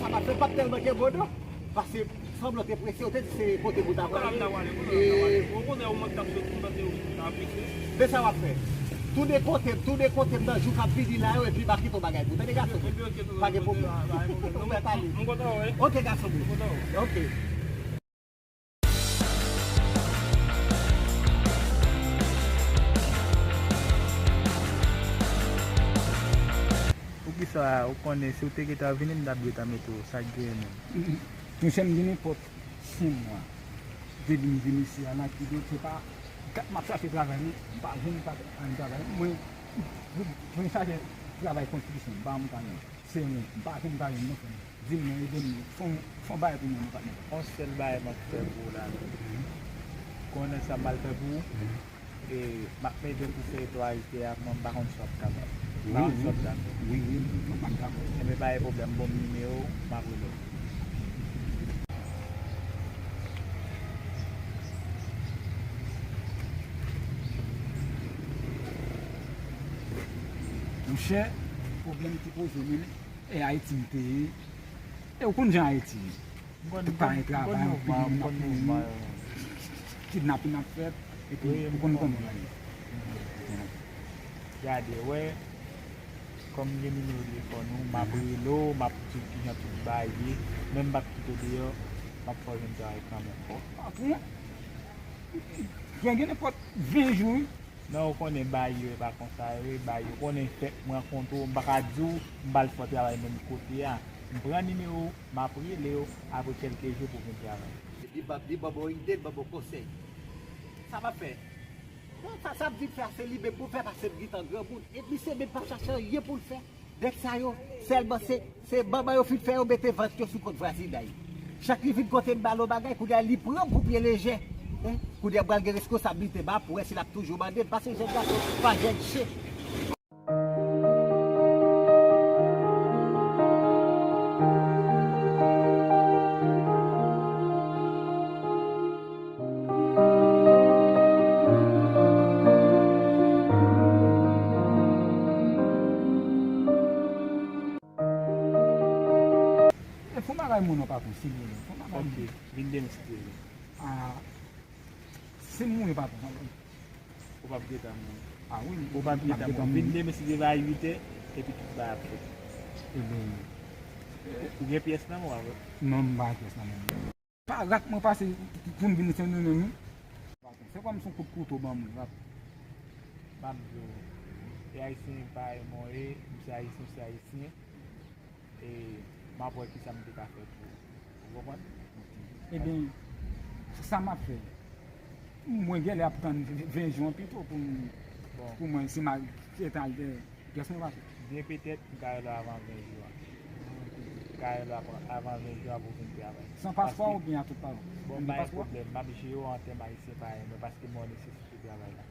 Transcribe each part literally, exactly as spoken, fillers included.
sa pa t fè, pa t tèlman gen moun non. Paske sanblan te prese, yo te di se kote pou ta prale. E de sa w ap fè. Tou de kote, tou de kote m nan jou k ap vini la yo, epi m a kite yon bagay pou tande gason. Pa gen pwoblèm. Ou mèt ale. Ok, gason. Ok. Poukisa ou konnen si w te gentan vini, m t ap gentan mete w, sa k genyen menm? Monchè, m gen nenpòt senk mwa depi m vin isi a nan Kido, se pa kat m ap chache travay non, m pa jwenn pa anyen travay. Mwen, mwen chache travay konstriksyon, m pa yon travay. Se mwen, m pa jwenn pa jwenn non frè m. Di m non, ede m non. Fè yon, fè yon bagay pou mwen non patnè. Yon sèl bagay m ap fè pou ou la menm. Konnen sa m pral fè pou ou? E, m ap mete pou feyton Ayiti a, men m pa konn si w ap kapab. M pa konn si w ap dakò. Wi, wi, wi, mwen p ap dakò. Enben, pa gen pwoblèm, ban m nimewo w, m ap rele w. Monchè, pwoblèm ki poze m, e Ayiti m te ye. E w konn jan Ayiti ye. Tout pa gen travay, anpil moun ap mouri, kidnapin ap fèt, epi ou konn kòman bagay ye. Gade, wè, kòm m gen nimewo telefòn ou, m ap rele w, m ap di w kijan tout bagay ye, men m p ap kite w deyò, m ap fè w jwenn travay kanmenm. Patwon, gen, gen nenpòt ven jou, wi. Non, ou konnen bagay yo, e pa konsa yo ye, bagay yo, ou konnen fèk m rankontre w, m pa ka di w m pral fè w travay menm kote a. M pran nimewo w, m ap rele w apre kèlke jou pou w vin travay. Li ban, li ban bon ide, li ban bon konsèy. Sa m ap fè? Non, sa, sa m di m fè a, se li menm pou fè, paske m gentan granmoun. E misye menm p ap chache anyen pou l fè. Nèg sa yo, sèlman se, se manman yo fin fè yo mete vant yo sou kont vwazinay. Chak li vin kote m ba l yon bagay, kounye a li pran m pou pye lejè. Hein? Kounye a m pral gen reskonsablite m ap wè si l ap toujou mande m, paske jèn gason pa jèn chen. E fon bagay moun nan, patwon, silvouplè. Fon bagay moun. Ok, vin demen silvouplè. Ah, si m mouri, patwon, sa va. Ou p ap gentan mouri. Ah wi, ou p ap gentan mouri. Vin demen silvouplè a uit è, epi tout bagay ap fèt. Ebyen. Ou gen pyès nan men w avè w? Non, m pa gen pyès nan men m. Pa rat mwen pase pou m vin Sendomeng, wi. Se kòm se yon kout kouto ban mwen, rat. M ap di w, e ayisyen pa e mwen ye, m se ayisyen, m se ayisyen. E m ap wè kisa m te ka fè pou ou. Ou konprann? Ebyen, se sa m ap fè. Mwen genlè ap tann ven jou an pito pou m, pou mwen, si m al chita al dèyè. Pyès mwen pa fè. Byen petèt, m ka rele w avan ven jou a. M ka rele w ap-, avan ven jou a pou w vin travay. San paspò oubyen a tout pawòl? Bon, m pa gen pwoblèm. M ap jere w an tèm ayisyen parèy mwen, paske mwen nesesite travay la.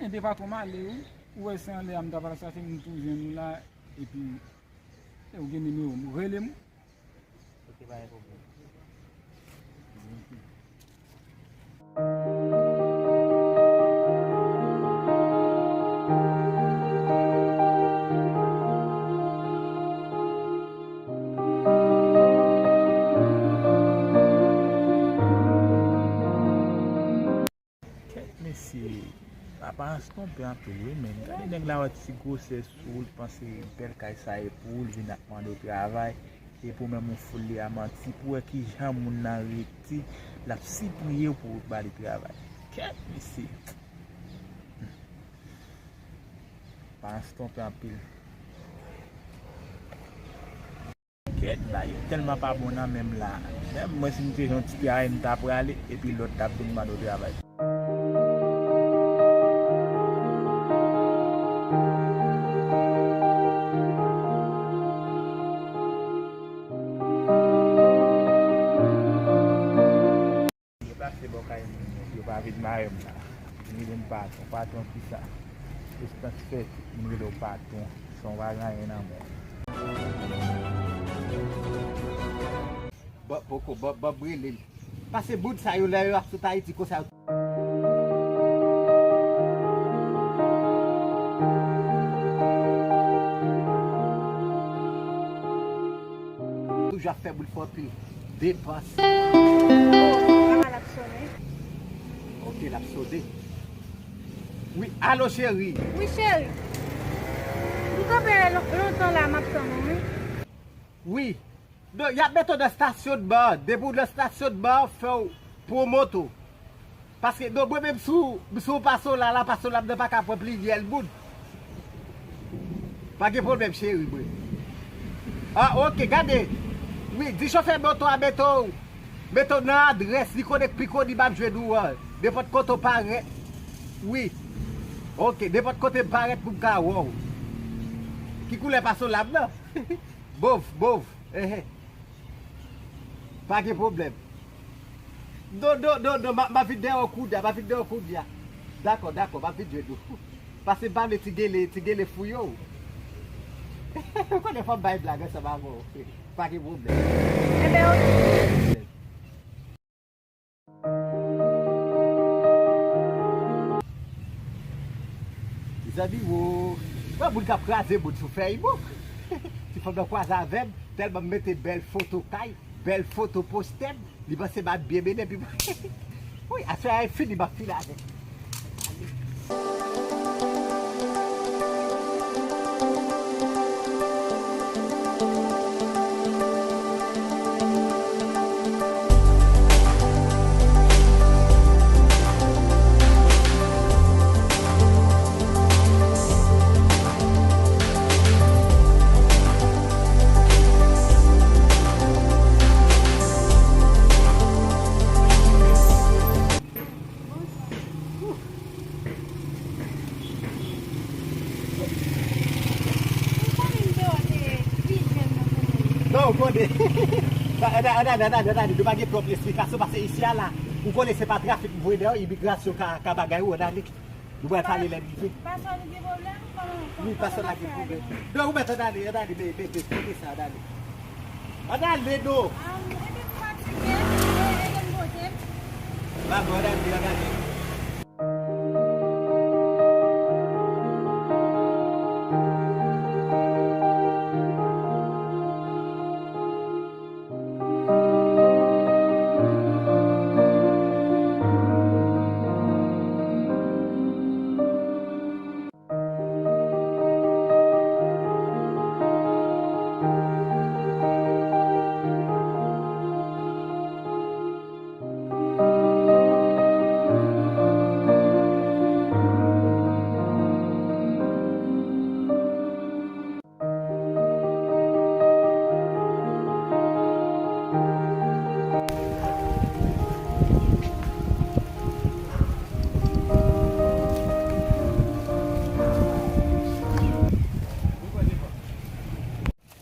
Enben, patwon, m ale wi. Ou wè se anlè a m ta pral chache, m tou jwenn ou la, epi, e, ou gen nimewo m. Rele m. Ok, pa gen pwoblèm. Kèt mesye, aparans twonpe anpil wi, men gade nèg la wè ti gwosè sou ou, l panse bèl kay sa e pou ou, l vin ap mande w travay, epi w menm ou fout li a manti, pou wè kijan moun nan rete, l ap sipriye w pou w ba li travay. Kèt mesye. Aparans twonpe anpil. Kèt, bagay yo tèlman pa bon nan men m la. Menm mwen, si m te jwenn yon ti travay, m ta prale, epi lòt t ap vin mande w travay. Deplase bò kay moun yo, yo pa vin mare m la. Vin rele m patwon. Patwon kisa? Estans fèt, m rele w patwon. San w pa gen anyen nan men w. Ban, poko, ban, ban m rele l. Pase bout sa yo lè yo ap sot Ayiti konsa yo. Toujou ap fè moun fè anpil depans. Papa l ap sonnen. Ok, l ap sonnen. Wi, alo cheri. Wi, cheri. M kanpe lon-, lontan la, m ap tann ou, wi. Wi. Non, y ap mete w nan stasyonman an. Depi w nan stasyonman an, fè w pran moto. Paske, non, mwen menm, si w, si w pase w la, la, pase w la, m nan pa ka pran plizyè moun. Pa gen pwoblèm, cheri mwen. Ah, ok, gade. Wi, di chofè moto a mete w, mete w nan adrès, li konnen pi koni m ap jwenn ou an. Nenpòt kote w parèt. Wi. Ok, nenpòt kote m parèt pou m ka wè w. Ki koulè pase w la, m nan? Mov, mov. Ehe. Pa gen pwoblèm. Non, non, non, non, m a, m a vin dèyè w kounye a, m a vin dèyè w kounye a. Dakò, dakò, m a vin jwenn ou. Pase m pa vle ti gele, ti gele fouye w. Ou konnen fò m bay blag ansanm avè w. Pa gen pwoblèm. Enben, ok. Mezanmi, wo, wè moun k ap kraze moun sou Facebook. Ti fanm nan kwaze avè m, tèlman m mete bèl foto kay, bèl foto postè m, li panse m ap byen mennen, epi wi, aswè a fini, m ap fini avè l. Non, ou konnen. Ann ale, ann ale, ann ale, ann ale. Nou pa gen twòp esplikasyon, paske isi a la, ou konnen se pa trafik m voye dèyè w, imigrasyon ka, ka bagay ou, ann ale. Nou pral pale lè n rive. Pasòl ou gen pwoblèm? Kòman, wi, kòman pasòl la gen pwoblèm. Non, ou mèt ann ale, ann ale, men, men, men, kote sa, ann ale. Ann ale, non. Am, epi m fatige, ede m pote m. Ba bon, ann ale, ann ale.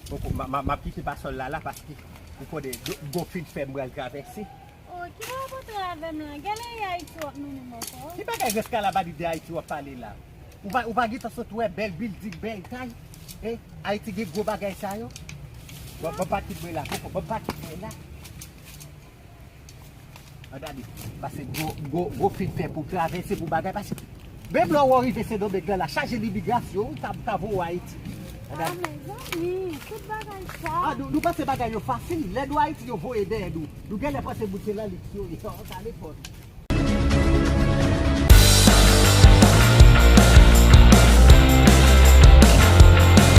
Poko, m a, m a, m ap kite pasòl la la paske ou konnen, m gon fil fè m pral travèse. Oh, ki rapòt ou avè m lan? Genlè e Ayiti w ap mennen m ankò? Ki bagay rès kalabadi de Ayiti w ap pale la? Ou pa, ou pa gentan sot wè bèl bilding, bèl kay? Eh, Ayiti gen gwo bagay sa yo? Bon, bon, pa kite mwen la, poko, bon, pa kite mwen la. Ann ale, pase gwo, gwo, gwo fil fè pou travèse, pou bagay, pase menm lè w rive Sendomeng la, la chaje imigrasyon, wi, ka, ka voye w Ayiti. Ann ale. Ah, mezanmi, tout bagay sa. Ah, nou, nou panse bagay yo fasil. Lè nou Ayiti, yo voye dèyè nou. Nou genlè panse moun se nan liks yo ye. Ann ale, pòt.